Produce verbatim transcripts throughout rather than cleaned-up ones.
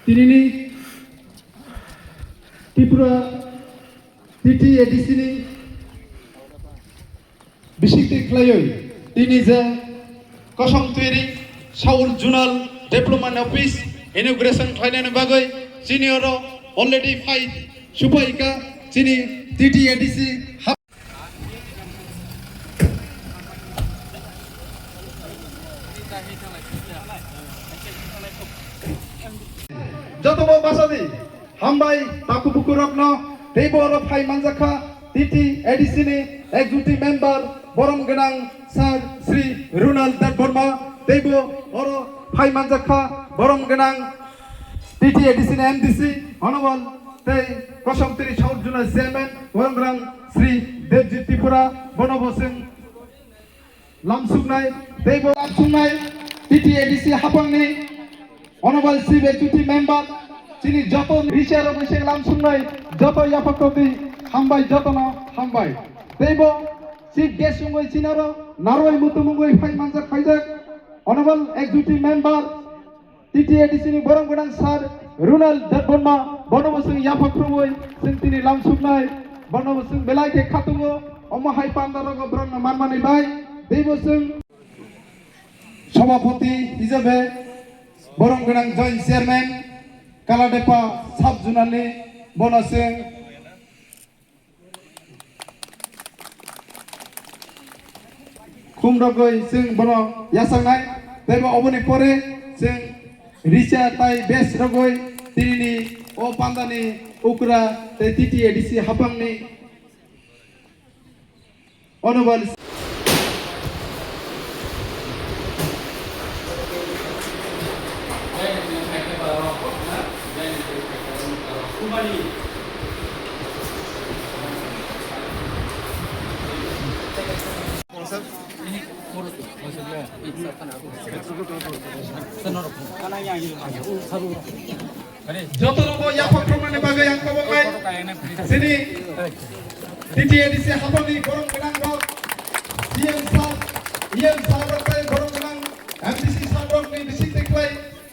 Tinini Tripura T T A D C ni bisingtwi khlaiwi tini je Kosong Twiri South Zonal Development Office inauguration khlainani bagwi chini oro already phai suphaikha chini T T A D C. Jotobo bwsadi hambai taku bukurokno teibo oro phai manjakha T T A D C ni executive member borom gwnang Sir Shri Ronald Debbarma, teibo oro phai manjakha borom gwnang T T A D C ni M D C Honorable tei Kosong Twiri South Zonal Chairman borom gwnang Shri Debjit Tripura, bono bo chwng lamsuknai, teibo lamsuknai T T A D C haphangni Honorable Chief Executive Member, chini joto risa rok bising lamsuknai, joto yaphakrokni hambai, jotono hambai. Teibo Chief Guest wngwi chinaro narwai mutum wngwi phai manjak phaijak Honorable Executive Member, T T A D C ni borom gwnang Sir Ronald Debbarma, bono bo chwng yaphak rwui chwng tini lamsuknai, bono bo chwng belai khe khatungo, omo hai panda rogo borokno manmani bai, teibo chwng Sabhapati hisabe borom gwnang Joint Chairman Kaladepa Sub Zonal ni bono chwng Khum rogwi chwng bono yachaknai, teibo oboni pore chwng risa tai bes rogwi tinini o pandani okra tei T T A D C haphangni Honorable Jotono bo yaphak rwmani bagwi ang koboknai. Chini T T A D C haphangni borom gwnang rok, C M sir, E M sir rok tei borom gwnang M D C sir rokni bising tei khlai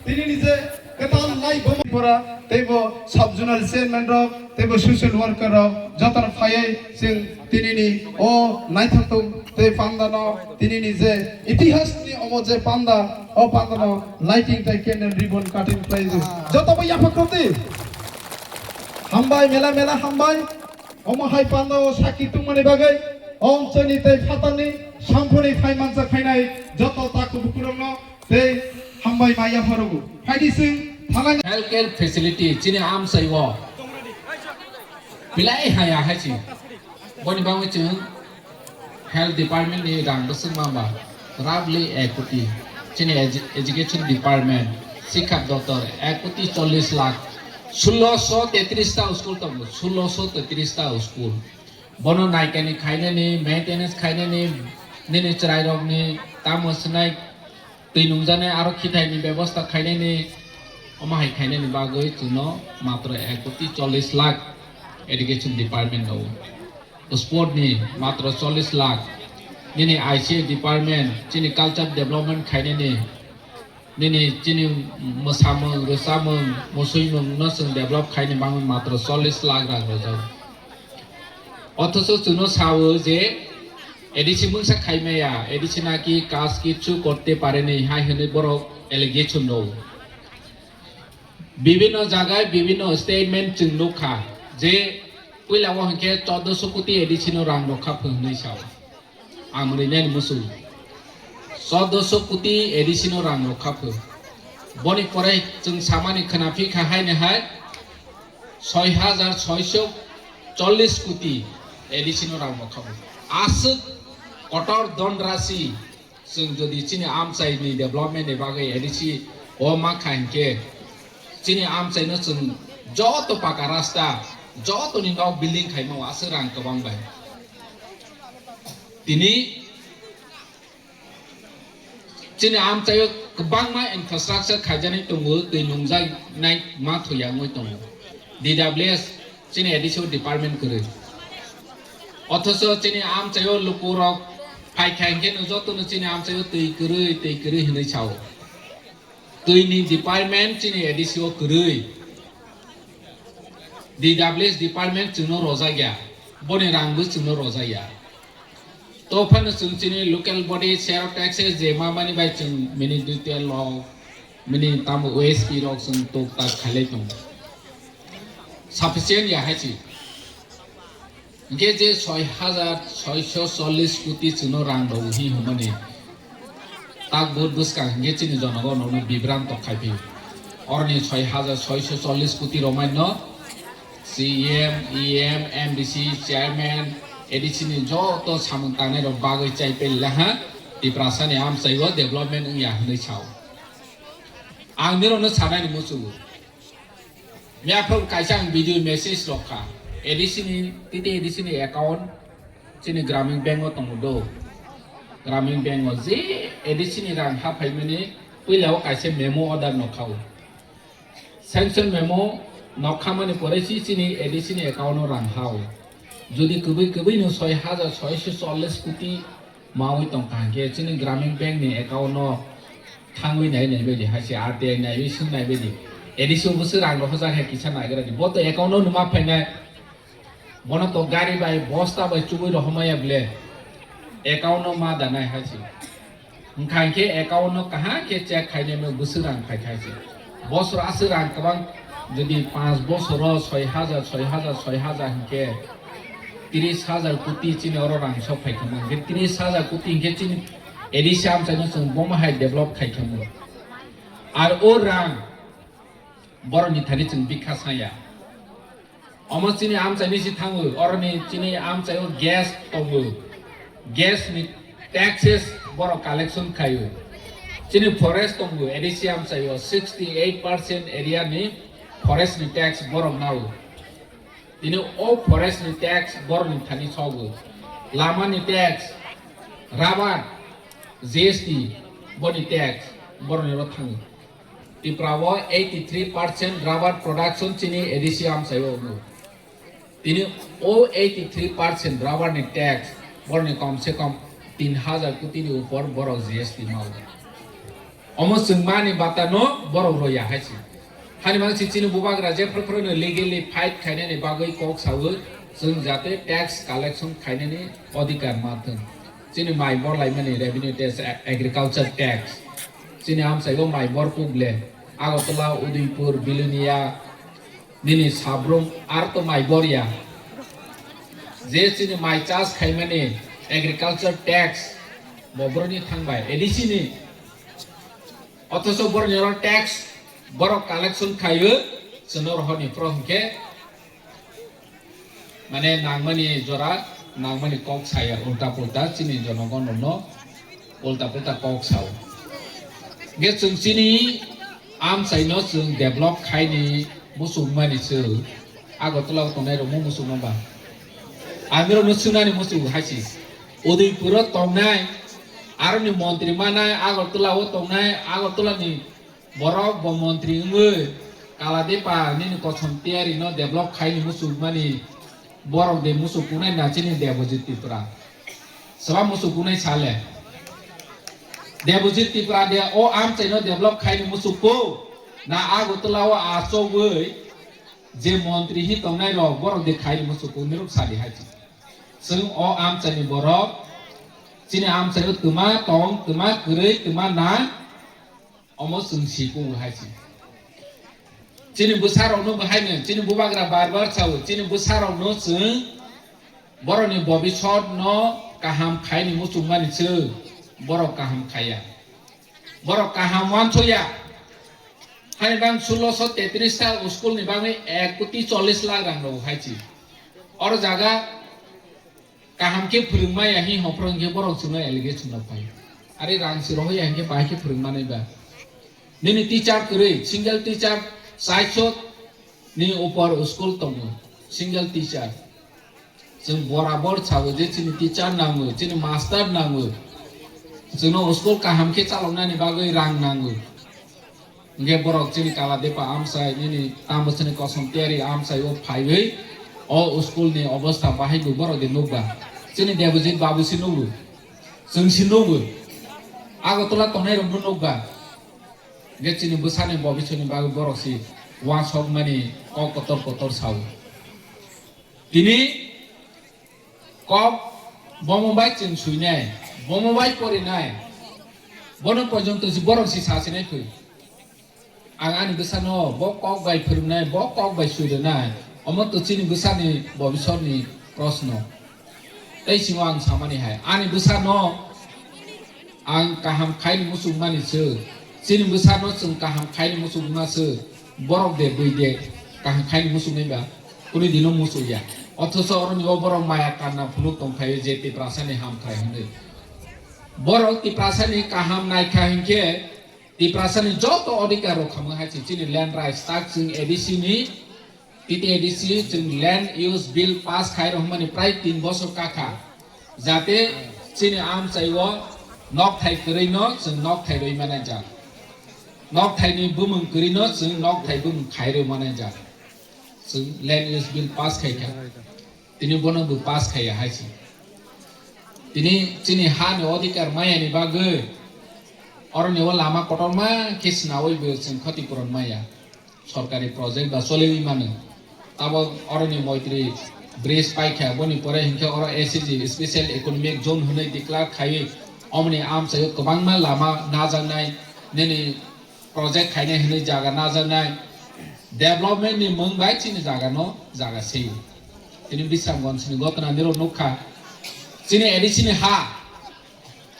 tinini je kwtal lai bo pora teibo sub zonal chairman rok teibo social worker rok jotono phaiwi chwng tinini o naithok tei pandano tinini je itihasni omo je panda, o pandano lighting tei candle ribbon cutting khlai di. Joto bo yaphak rwdi. Hambai, mela mela hambai. Omo hai pandao sakhi tongmani bagwi o onsolni tei phatarni samphoni phai mansa khainai joto takhuk bukurokno tei hambai ma yapharogo. Phaidi chwng thangnai. Health care facility chini amchai o belai haya hai si. Boni bagwi chwng health department ni rang bwswk ma ba roughly ek koti. Chini edu-, education department, sikha doptor ek koti chollish lakh, sulosho tetris ta school tongo, sulosho tetris ta school. Bono naikani khainani, maintenance khainani, nini chwrairokni tamo swnai twi nungjaknai aro khithaini bebosta khainani, omo hai khainani bagwi chwngno matro ek koti chollish lakh education department no. Sport ni matro chollish lakh, nini I C A department, chini culture development khainani, nini chini mwsamung, rwchapmung, musuimung no chwng develop khaini bagwi matro chollish lakh rang rwjago. Othocho chwngno sao je A D C mungsa khaimaya, A D C naki kaj kichu korte pareni hai hwnwi borok allegation rwo. Bibhinno jagai bibhinno statement chwng nukha je puila o hinkhe chordoso koti A D C no rang rokha phw hwnwi sao. Ang rwinani muchung. Chordoso koti A D C no rang rokha phw. Boni pore chwng samani khwnaphikha haini hai soi hajar soisho chollish koti A D C no rang rokha phw. Aswk kotor dhon rasi chwng jodi chini amchai ni development ni bagwi A D C o ma kha hinkhe chini amchai no chwng joto paka rasta Jotoni nok building khaima o aswk rang kwbang bai. Tini chini amchaio kwbangma infrastructure khaijaknai tongo, twi nungjaknai ma thwiya wngwi tongo. D W S chini A D C o department kwrwi. Othocho chini amchaio lukurok phaikha hinkhe no jotono chini amchaio twi kwrwi, twi kwrwi hinwi sao. Twini department chini A D C o kwrwi. D W S department chwngno rojak ya, boni rang bo chwngno rojak ya. To phano chwng chini local body share of taxes je ma mani bai chwng mini detail rok, mini tamo O S P rok chwng tok tak khailai tongo. Sufficient ya hai si. Hinkhe je soi hajar soiso chollish koti chwngno rang rw hi hwnmani tak vote bwskang hinkhe chini jonogon rokno bibranto khai phi. Oroni soi hajar soiso chollish koti rwmani no C E M, E M, M D C, chairman, A D C ni joto samung tangnai rok bagwi chai peli laha Tiprasani amchaio development wngya hwnwi sao. Ang nirokno sanani muchungo. Miyaphang kaisa ang video message rok kha. A D C ni, titi A D C ni account chini Gramin Bank o tongo do. Gramin Bank o je A D C ni rang ha phaimani puila o kaisa memo order no kha o. Sanction memo no kha mani pore si chini A D C ni account o rang ha o. Jodi kwbwi kwbwi no soi hajar soiso chollish koti mawi tong kha hinkhe chini Gramin Bank ni account no thangwi nai nai baidi, hai se R T I naiwi swng nai baidi. A D C o bwswk rang rohorjak hai kisa naigra di. Bo to account no numa phainai. Bono to gari bai bosta bai chubui rohormaya ble. Account no ma danai hai se. Wngkha hinkhe account no kaham khe check khainai no bwswk rang phai kha se. Bosor aswk rang kwbang, jodi panch bosoro soi hajar, soi hajar, soi hajar hinkhe tris hajar koti chini oro rang sok phai kha mangkhe, tris hajar koti hinkhe chini A D C amchaino chwng bomo hai develop khai kha mung. Ar o rang borokni thani chwng bikha saya. Omo chini amchaini si thango, oroni chini amchaio gas tongo. Gas ni taxes borok collection khaio. Chini forest tongo, A D C amchaio sixty eight percent area ni forest ni tax borok nao. Tini o forest ni tax borok ni thani sogo. Lama ni tax, rubber, G S T, boni tax borok ni ro thango. Tripura o eighty three percent rubber production chini A D C amchaio wngo. Tini o eighty three percent rubber ni tax borok ni kom se kom tin hajar koti ni upor borok G S T mao. Omo chwng mani bata no borok roya hai se. Hani mang si chini bubagra je phru phru no legally fight khainani bagwi kok sawi chwng jate tax collection khainani odhikar ma thwng. Chini mai bor laimani revenue tax, a-, agriculture tax. Chini amchaio mai bor kuk le. Agartala, Udaipur, Bilonia, nini Sabrum ar to mai bor ya. Je chini mai chas khaimani agriculture tax bo boroni thangbai A D C ni. Othocho boroni oro tax borok collection khaio, chwngno rohorni pro hinkhe mane nangmani jora, nangmani kok saya ulta pulta chini jonogon rokno ulta pulta kok sao. Hinkhe chwng chini amchaino chwng develop khaini muchungmani se Agartala o tongnai rokno muchungma ba. Amirokno swngnani muchungo hai se. Udaipur o tongnai, aroni montri manai, Agartala o tongnai, Agartala ni borok bo montri wngwi Kaladepa nini kosom tiyari no develop khaini muchungmani borok de muchung kunai na chini Debojit Tripura. Seba muchung kunai sale. Debojit Tripura de o amchaino develop khaini muchung ko na Agartala o achogwi je montri hi tongnai rok borok de khaini muchung ko nirok sadi hai. Chwng o amchaini borok chini amchaio twma tong, twma kwrwi, twma na. Omo chwng si kugo hai se. Chini bwsarokno bo haino, chini bubagra bar bar sao, chini bwsarokno chwng borokni bobisotno kaham khaini muchungmani se borok kaham khaiya. Borok kaham uansukya. Haini bang sulosho tetris ta school ni bagwi ek koti chollish lakh rang rw hai se. Oro jaga kaham khe phwrwngmaya hi hophro hinkhe borok chwngno allegation rok pai. Are rang si rohoya hinkhe bahai khe phwrwngmanai ba. Nini teacher kwrwi, single teacher chaiso ni upor school tongo. Single teacher. Chwng borabor sago je chini teacher nango, chini master nango. Chwngno school kaham khe chaloknani bagwi rang nango. Hwnkhe borok chini Kaladepa amchai, nini tamo chini Kosom Tiyari amchai o phaiwi o school ni obostha bahai bo borok de nukba. Chini Debojit babu si nugo, chwng si nugo. Agartala tongnai rok bo nukba. Hwnkhe chini bwsani bobiswkni bagwi borok si uansukmani kok kotor kotor sao. Tini kok bomo bai chwng swinai, bomo bai porinai, bono porjonto si borok si sasinai phui. Ang ani bwsano bo kok bai phwrwngnai, bo kok bai swirwnai, omo to chini bwsani bobiswkni proshno. Tei simo ang samani hai, ani bwsano ang kaham khaini muchungmani se, chini bwsano chwng kaham khaini muchungma se, borok de bui de kaham khaini muchungnai ba, kuni dino muchungya. Othocho oroni o borok maya kanna phunuk tongkhaio je Tiprasani hamkrai hwnwi. Borok Tiprasani kaham naikha hinkhe Tiprasani joto odhikar rok khamwi hai se chini land rights tak chwng A D C ni T T A D C chwng land use bill pass khai rwhmani prai tin bosor kakha, jate chini amchai o nokthai kwrwi no chwng nokthai rwi manai jak, nokthai ni bumung kwrwi no chwng nokthai bumung khai rwi manai jak, chwng land use bill pass khai kha, tini bono bo pass khai ya hai se, tini chini ha ni odhikar maya ni bagwi oroni o lama kotorma khe swnawui bo chwng khoti puron maya. Sorkari project ba choliwi mano. Tabok oroni Moitri bridge paikha, boni pore hinkhe oro S E Z, Special Economic Zone hwnwi declare khaiwi omoni amchaio kwbangma lama najaknai, nini project khainai hwnwi jaga najaknai. Development ni mung bai chini jaga no jaga se. Tini Bisramganj ni gotna niro nukha. Chini A D C ni ha,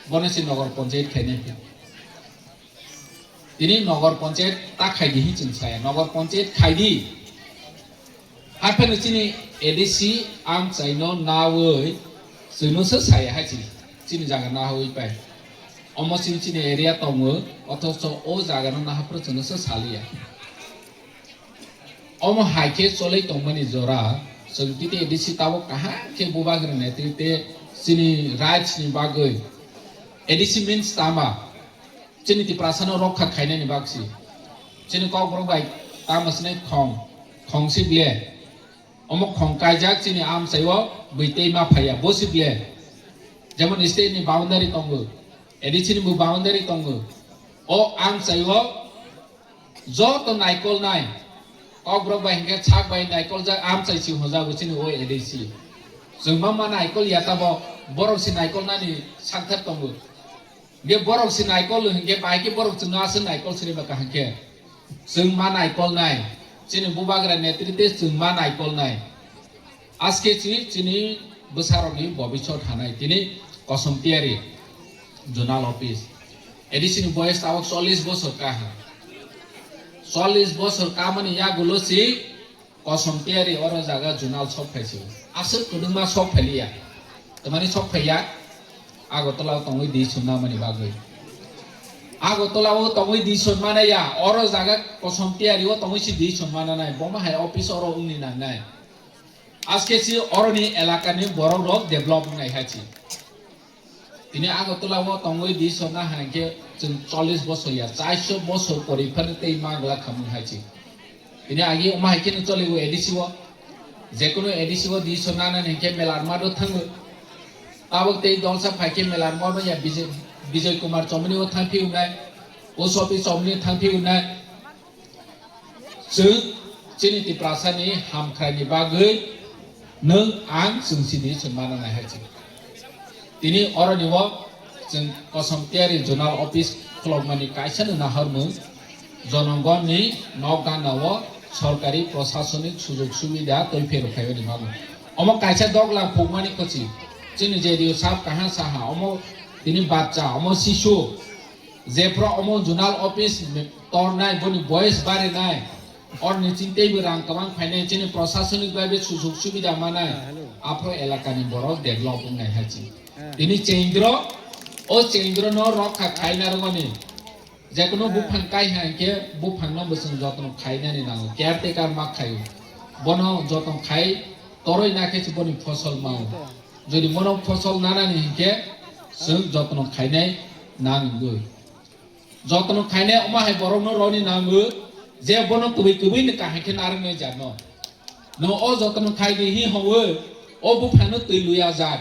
bono se Nogor Panchayat khainai. Tini Nogor Panchayat ta khaidi hi chwng saya. Nogor Panchayat khaidi. Hapheno chini A D C amchaino nawi chwngno se saya hai chini. Chini jaga nawi pai. Omo chini chini area tongo, othocho o jagano nahaphuru chwngno se saliya. Omo hai khe cholwi tongmani jora, chwng T T A D C tabok kaham khe bubagra netrite chini rights ni bagwi. A D C means tama? Chini Tiprasano rokha khainani bagsi. Chini kokborok bai tamo sinai khong, khong si ble. Omo khong kaijak chini amchaio bui tei ma phaiya, bo si ble. Jemon state ni boundary tongo, A D C ni bo boundary tongo. O amchaio joto naikolnai, kokborok bai hinkhe sak bai naikoljak amchai si hojago chini o A D C. Chwng ma ma naikol ya tabo, borok si naikolnani sakthar tongo. Hingke borok se naikol hingke bai ke borok chwngno aswk naikol sini ba kaham khe. Chwng ma naikol nai. Chini bubagra netrite chwng ma naikol nai. Aske chini, chini bwsarokni bobisot hanai tini kosom tiyari zonal office. A D C ni boyes tabok chollish bosor kaha. Chollish bosor kamani yagulo si Kosom tiyari oro jaga junal sok phaisi. Aswk kwbangma sok phailiya. Tamani sok phaiya? Agartala o tongwi di swnna mani bagwi. Agartala o tongwi di swnma nai ya. Oro jaga kosom tiyari o tongwi si di swnma nai. Bomo hai office oro wngni nang nai. Aske si oroni elakani borok rok develop wngnai hai si. Tini Agartala o tongwi di sona hai khe chwng chollish bosor ya, chairso bosor pori phano tei ma glak khamung hai se. Tini agi omo hai kheno choligo A D C o. Jekunu A D C o di sona nani khe Melarmat o thango. Tabok tei dolsa phai khe Melarmat o ya Bijay, Bijay Kumar Chomni o thang phiu nai. O Sopi Chomni thang phiu nai. Chwng chini Tiprasani hamkhraini bagwi nwng ang chwng sidi chwng mana nai hai chwng. Tini oroni o chwng kosom tiyari zonal office khulokmani kaisa no nahormung, jonogonni nok gana o sorkari prosasonik sujok subida twi pherok khaiyoni bagwi. Omo kaisa doglam phukmani khochi chini J D U sab kaha saha omo tini bacha omo sisu. Jephru omo zonal office tornai boni boyes barinai, orni chini teibo rang kwbang phainai, chini prosasonik bai be sujok subida manai, aphru elakani borok develop wngnai hai chini. Tini chengdro, o chengdro no rokha khaina rwmani, jekunu buphang kai hai khe buphang no bwswng jotno khainani nango, caretaker ma khaio. Bono jotno khai toroi na khe se boni phosol mao. Jodi bono phosol nanani hinkhe chwng jotno khainai nangwi. Jotno khainai omo hai borokno roni nango je bono kubui kubui ni kaham khe narwknai jatno. No o jotno khai di hi howo, o buphano twi luya jat.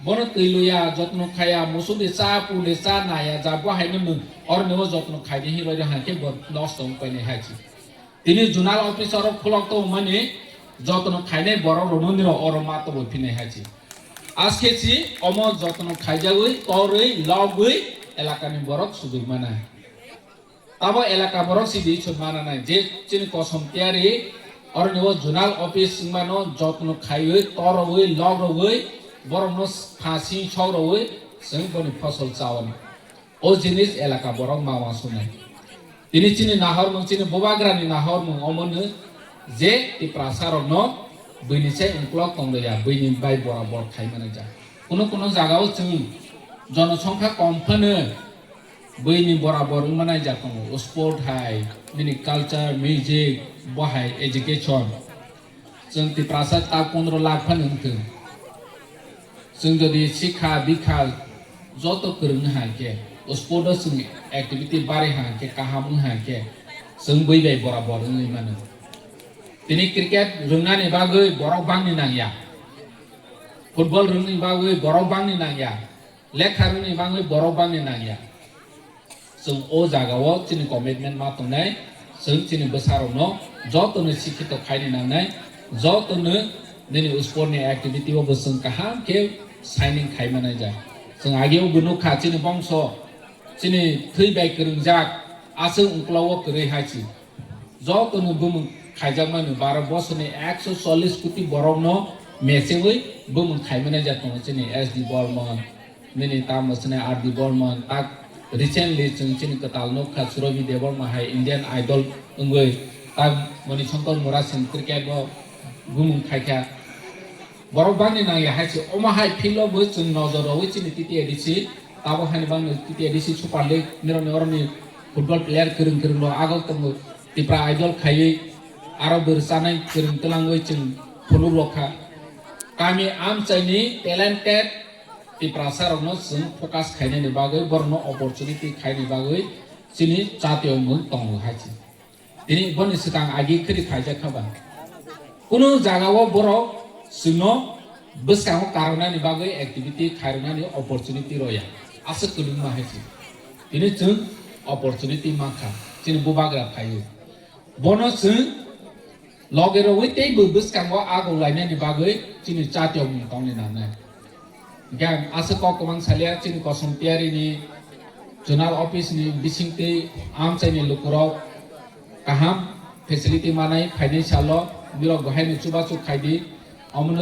Bono twi luya, jotno khaya, musuk ni cha, pu ni cha naya, ja bo hai no nwng, oro ni o jotno khai di hi roi roi hai khe bo nosto wng painai hai chi. Tini zonal office oro khulok tong mani jotno khainai borok rok no niro oro ma toboi phinai hai chi. Askhe si omo jotno khaijagwi, torwi, logwi elakani borok sujui mana. Tabo elaka borok si di chuk mana nai je chini kosom tiyari oro ni o zonal office wngmano jotno khaiwi, torwi, logrogwi borokno pha sing sogrogwi chwng boni phosol chawi. O jinis elaka borok ma uansuknai. Tini chini nahormung, chini bubagrani nahormung omono je Tiprasa rokno buini sai ungkulok tonglaia, buini bai borabor khai manai ja. Kuno kuno jagao chwng jonosongkha kom phano buini borabor wngmanai ja tongo. Sport hai, nini culture, music, bo hai education. Chwng Tiprasa ta pondro lakh phano wngthwng. Chwng jodi sikha, bikha joto kwrwng wngkha khe, sport o chwng activity bari ha khe, kaham wngkha khe, chwng bui bai borabor wngwi mano. Tini cricket rwngnani bagwi borok bangni nangya. Football rwngnani bagwi borok bangni nangya. Lekha rwngni bagwi borok bangni nangya. Chwng o jagao chini commitment ma tongnai, chwng chini bwsarokno jotono sikhito khaini nangnai, jotono nini sportni activity o bo chwng kaham khe signing khai manai ja. Chwng ageo bo nukha chini bongso, chini thwi bai kwrwngjak, aswk ungkulao kwrwi hai si. Jotono bumung khaijakmani baro bosoni ekso chollish koti borokno mechewi bumung khaimani ja tongo chini S D Bormon, nini tamo chini R D Bormon, tak recently chwng chini kwtal nukha Surobi Debbarma hai Indian Idol wngwi tak Moni Shankar Murasing cricket bo bumung khaikha. Borok bangni nangya hai se, omo hai field o bo chwng nojor rwi chini T T A D C, abo haini bangni T T A D C Super League nirokni oroni football player kwrwng kwrwng rok agok tongo, Tipra Idol khaiwi aro bo rwchanai kwrwng twlangwi chwng phunuk rok kha. Kami amchaini talented Tiprasa rokno chwng focus khainani bagwi, borokno opportunity khaini bagwi chini jatiyo mung tongo hai se. Tini boni swkang agi khiri khaijak kha ba. Kunu jagao borok chwngno bwskango karwnani bagwi activity khairwnani opportunity roya. Aswk kwbangma hai se. Tini chwng opportunity mankha. Chini bubagra phaio. Bono chwng loge rogwi tei bo bwskango agok lainani bagwi chini chatiyokmung tongni nangnai. Hingke ang aswk kok kwbang salia chini Kosom Tiyari ni zonal office ni bisingtwi amchai ni lukurok kaham facility manai phainai salo nirok bo haino chubachu khaidi omono